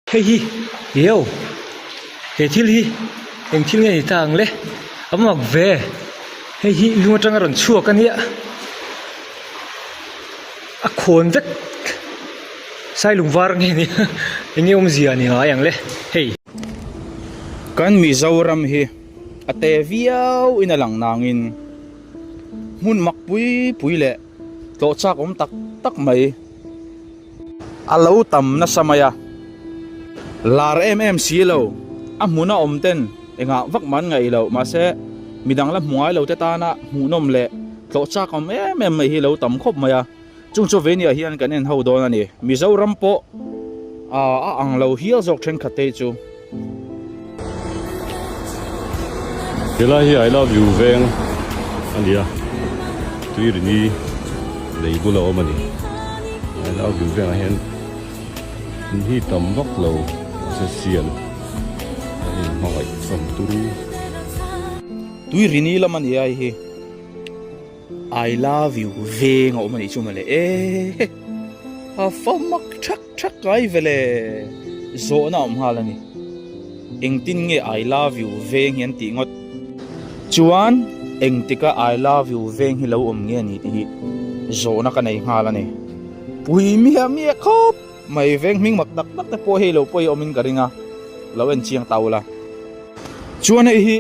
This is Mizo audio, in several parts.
Hei hi io he thil hi eng thil nge ni ta ang le a mak ve hei hi lung atanga rawn chhuak a nia a khawn vek sailung var nge ni eng nge awmzia ni ngai ang le hei. Kan Mizoram hi a te viau in a lang nangin hmun mak pui pui leh tlawh chak awm tak tak mai. A lo tam nasa mai a, lar em em si lo, a hmuna awm ten engah vak mah an ngaih loh, mahse midang la hmu ngai lo te tana hmuhnawm leh tlawh chak awm em em mai hi lo tam khawp mai a, chung chu veinia hian kan en ho dawn a ni. Mizoram pawh a ang lo hial zawk thenkhat te hi chu. Helai hi I love you veng a ni a, Tuirini lei bula awm a ni. I love you vengah hian in hi tam vak lo mahse sial an inhmangaih hlawm turu. Tuirini lam a ni a hei hi. I love you veng a awm a nih chu mawle e a fa mak thak thak ngai vele zawhna a awm nghal a ni engtin nge I love you veng hi an tih ngawt chuan engtika I love you veng hi lo awm nge a ni tih hi zawhna ka nei nghal a ni pui miah miah khawp mai veng hming mak tak tak te pawh hei lo pawh hi awmin ka ring a lo en chiang ta ula chuan hei hi.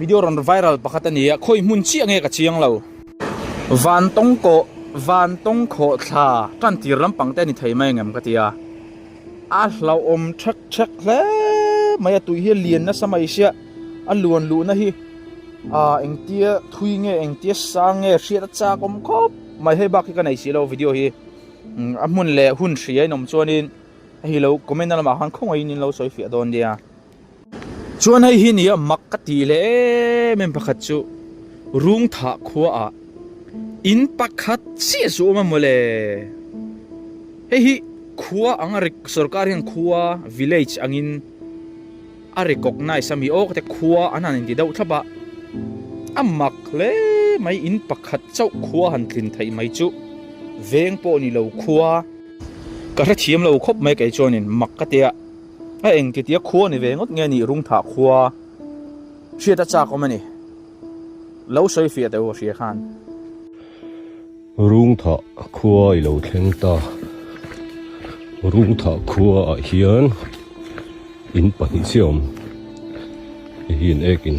Video rawn viral pakhat a ni a, khawi hmun chiah nge ka chiang lo. Van tawng kawh, van tawng khawh thla tan tir lampang te a ni thei mai angem ka ti a. A hlauhawm thek thek hle mai a, tui hi a lian nasa mai sia, a luan luhna hi ah engtia thui nge engtia sang nge hriat a chak awm khawp mai, hei bak hi ka nei si lo video hi a hmun leh hun hria in awm chuanin hei lo comment na lamah khan khawngaihin in lo sawi fiah dawn nia. Chuan hei hi nia mak ka tih leh em em pakhat chu Rungthah khua ah in pakhat chiah chu awm a mawle. Hei hi khua ang a sorkar hian khua village angin a recognize a mi aw ka ti khua an han inti deuh thlap a, a mak hle mai in pakhat chauh khua han tlin theih mai chu veng pawh ni lo khua. Ka hrethiam lo khawp mai kei chuanin mak ka tia. A eng ti tia khua ni ve ngawt nge nih Rungthah khua hriat a chak awm a ni. Lo sawi fiah teh u a hria khan. Rungthah khua i lo thleng ta. Rungthah khua ah hian in pahnih chiah awm. Hei hi in ek in,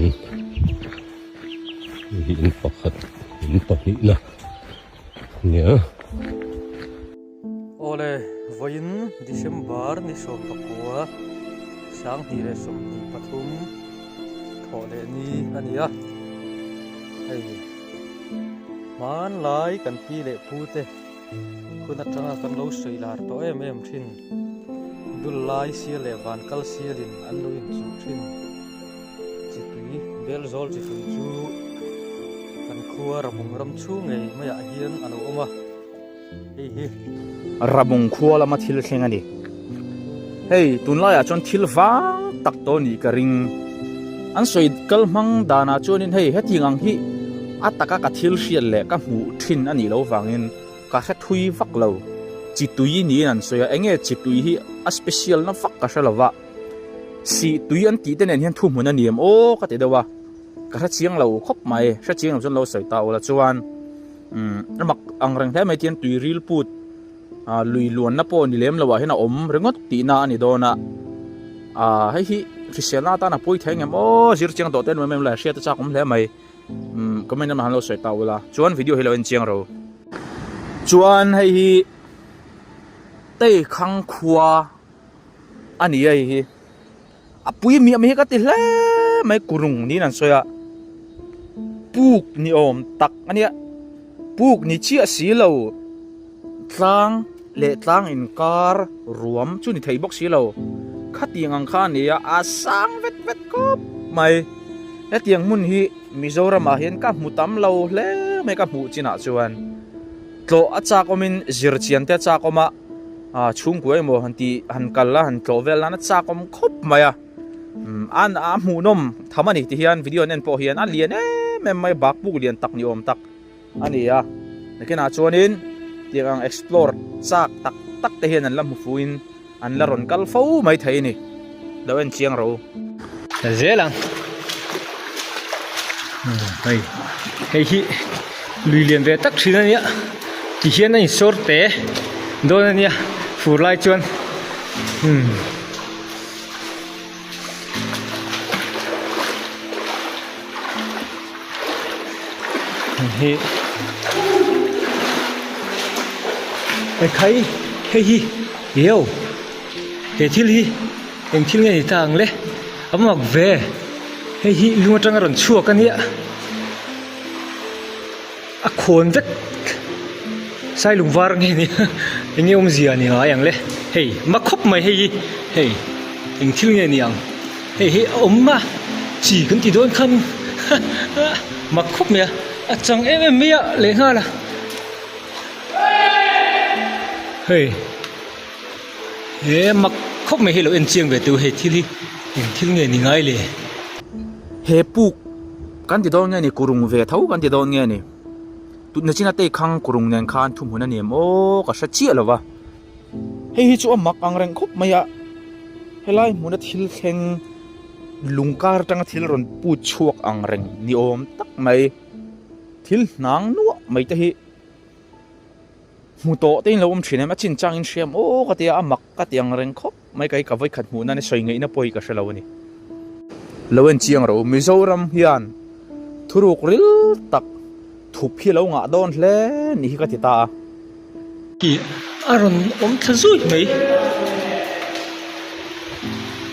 hei hi in pakhat, in pahnihna a nia. Awle, vawiin December ni 19, 2023 thawh leh ni a ni a. Hei, hmanlai kan pi leh pu te hun atanga kan lo sawi lar tawh em em thin. Dul lai sial leh van kal sialin an lo inchuh thin. Chitui, Belzawl chitui chu kan khua Ramung ram chhung ngei maiah hian a lo awm a. Hei hi Ramung khua lama thil thleng a ni. Hei tunlaiah chuan thil vang tak tawh nih ka ring. An sawi kal hmang danah chuanin hei hetiang ang hi a taka ka thil hriat leh ka hmuh thin a nih loh vangin ka hre thui vak lo. Chi tui niin an sawi a, enge chi tui hi a special na vak ka hre lo va. Sih tui an tih te nen hian thuhmun a ni em aw ka ti deuh a, ka hre chiang lo khawp mai. Hre chiang lo chuan lo sawi ta ula chuan. Umm a mak ang reng hle mai tihian tui ril put ah lui luanna pawh ni lem loh ah hian a awm ringawt tihna a ni dawn a ah hei hi hriselna atan a pawi thei ang em aw zir chiang tawh te an awm em le hriat a chak awm hle mai umm comment lamah han lo sawi ta ula chuan video hi lo en chiang ro chuan hei hi Teikhang khua a ni a hei hi. A pui miah mai hi ka ti hle mai kurung niin an sawi a puk ni awm tak a nia puk ni chiah si lo tlang leh tlang inkar ruam chu ni thei bawk si lo khatiang ang kha a ni a a sang vet vet khawp mai hetiang hmun hi Mizoram ah hian ka hmu tam lo hle mai ka hmuh chinah chuan tlawh a chak awmin zir chian te a chak awm a. Ah chhungkua emaw han tih han kal a han tlawh vel nan a chak awm khawp mai a umm a a hmuhnawm tham a ni ti hian video an en pawh hian a lian em em mai bakpuk lian tak ni awm tak a ni a nakinah chuanin tiang ang explore chak tak tak te hian an la hmu fuhin. An la rawn kal fo mai thei a ni. Lo en chiang ro. Ta zel ang. Hei hei hi lui lian ve tak thin a nia ti hian a insawr te dawn a nia fur lai chuan umm. Hei khai hei hi eo he thil hi eng thil nge ni ta ang le a mak ve hei hi lung atanga rawn chhuak a nia a khawn vek sailung var nge ni eng nge awmzia ni ngai ang le hei mak khawp mai hei hi hei eng thil nge ni ang. Hei hi a awm a, chi kan ti dawn khan mak khawp mai a, a chang em em mai a lehnghal a, hei he mak khawp mai hi lo en chiang ve teu hei thil hi eng thil nge ni ngai le. He puk kan ti dawn nge ni kurung ve tho kan ti dawn nge ni tut nachina tei khang kurung nen khan thuhmun a ni em aw ka hre chiah lo va. Hei hi chu a mak ang reng khawp mai a, helai hmuna thil thleng lung kar atanga thil rawn put chhuak ang reng ni awm tak mai, thil hnang nuah mai te hi hmu tawh te in lo awm thin em, a chin chang in hria em aw ka ti a, a mak ka ti ang reng khawp mai ka hi ka vawikhat hmuh nan sawi ngaihna pawh hi ka hre lo a ni. Lo en chiang ro, Mizoram hian thuruk ril tak thup hi lo ngah dawn hle ni hi ka ti ta a. Tih a rawn awm thla zui mai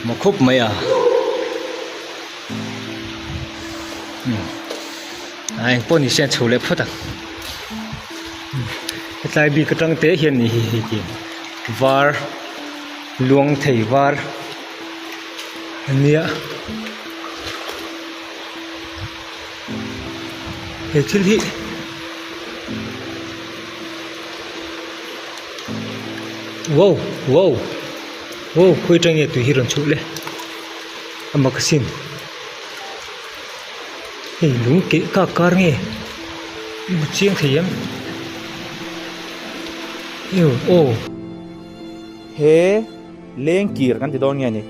maw khawp mai a a engpawh ni se a chho leh phawt ang hetlai bik atang te hian ni hi hei khi var luang thei var a nia he thil hi. Wow wow wow khawi atang nge tui hi rawn chhuh le a mak asin hei lung keh kak kar nge i hmu chiang thei em ew aw. He leng kir kan ti dawn nge ni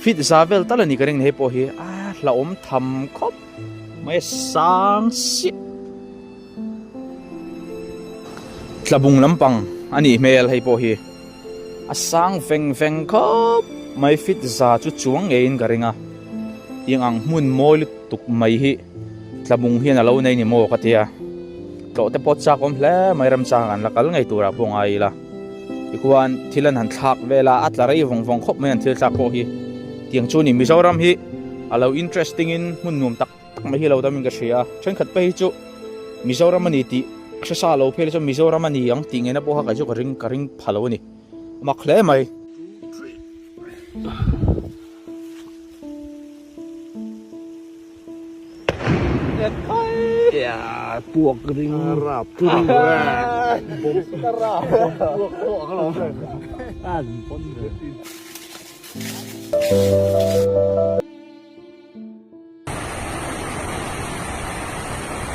fit za vel tal a ni ka ring ni hei pawh hi a hlauhawm tham khawp mai a sang siah. Tlabung lampang a nih hmel hei pawh hi a sang veng veng khawp mai fit za chu chuang ngeiin ka ring a tiang ang hmun mawi lutuk mai hi tlabung hian a lo nei ni maw ka tia tlawh te pawh chak awm hle mai remchang an la kal ngei turah pawh ngai ila tikhuan thil an han thlak vel a a tla rei vawng vawng khawp mai an thil thlak pawh hi tiang chu ni Mizoram hi a lo interesting in hmun nuam tak tak mai hi lo dam in ka hria a thenkhat phei hi chu Mizoram a ni tih hre sa lo phei chuan Mizoram a ni ang tih ngeina pawh kha kei chu ka ring ka ring pha lo a ni a mak hle mai.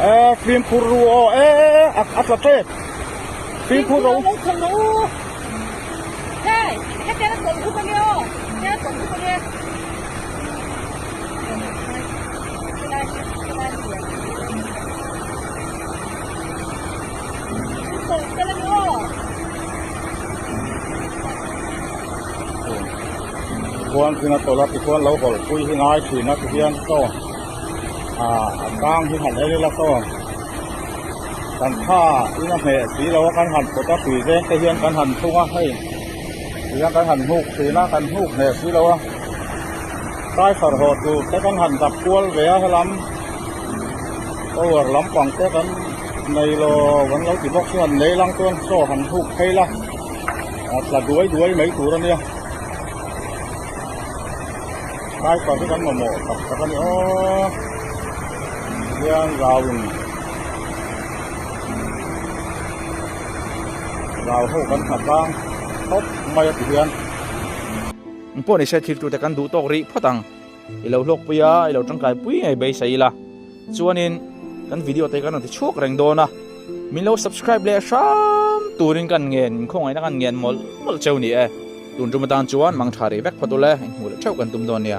E fimkhur ru aw e a tla tep fimkhur ro Khuan thing a tawlh a tikhuan lo hawlh pui hi ngai thin a tihian saw ah a tang hi han en ila saw kan tha in a hmeh si lo a kan han pawt a tui zeng te hian kan han thung a hei tihian kan han hnuk thin a kan hnuk hneh si lo a driver haw tur te kan han dap kual ve a helam power lampang te kan nei lo an lo ti bawk chuan lei lang chuan saw han hnuk phei la. A tla duai duai mai tur a nia. Driver hi kan mamawh tak tak a ni aw. Hian rau in rau ho kan nghat tlang khawp mai a ti hian. Engpawh ni se thil tute kan duh tawk rih phawt ang. I lo hlawk pui a, i lo tangkai pui ngei beisei ila. Chuanin kan video te kan rawn ti chhuak reng dawn a, min lo subscribe leh hram turin kan ngen, khawngaihna kan ngen mawlh mawlh cheu ni e. Tun tum atan chuan mang tha rih vek phawt ule, inhmuh leh theuh kan tum dawn nia.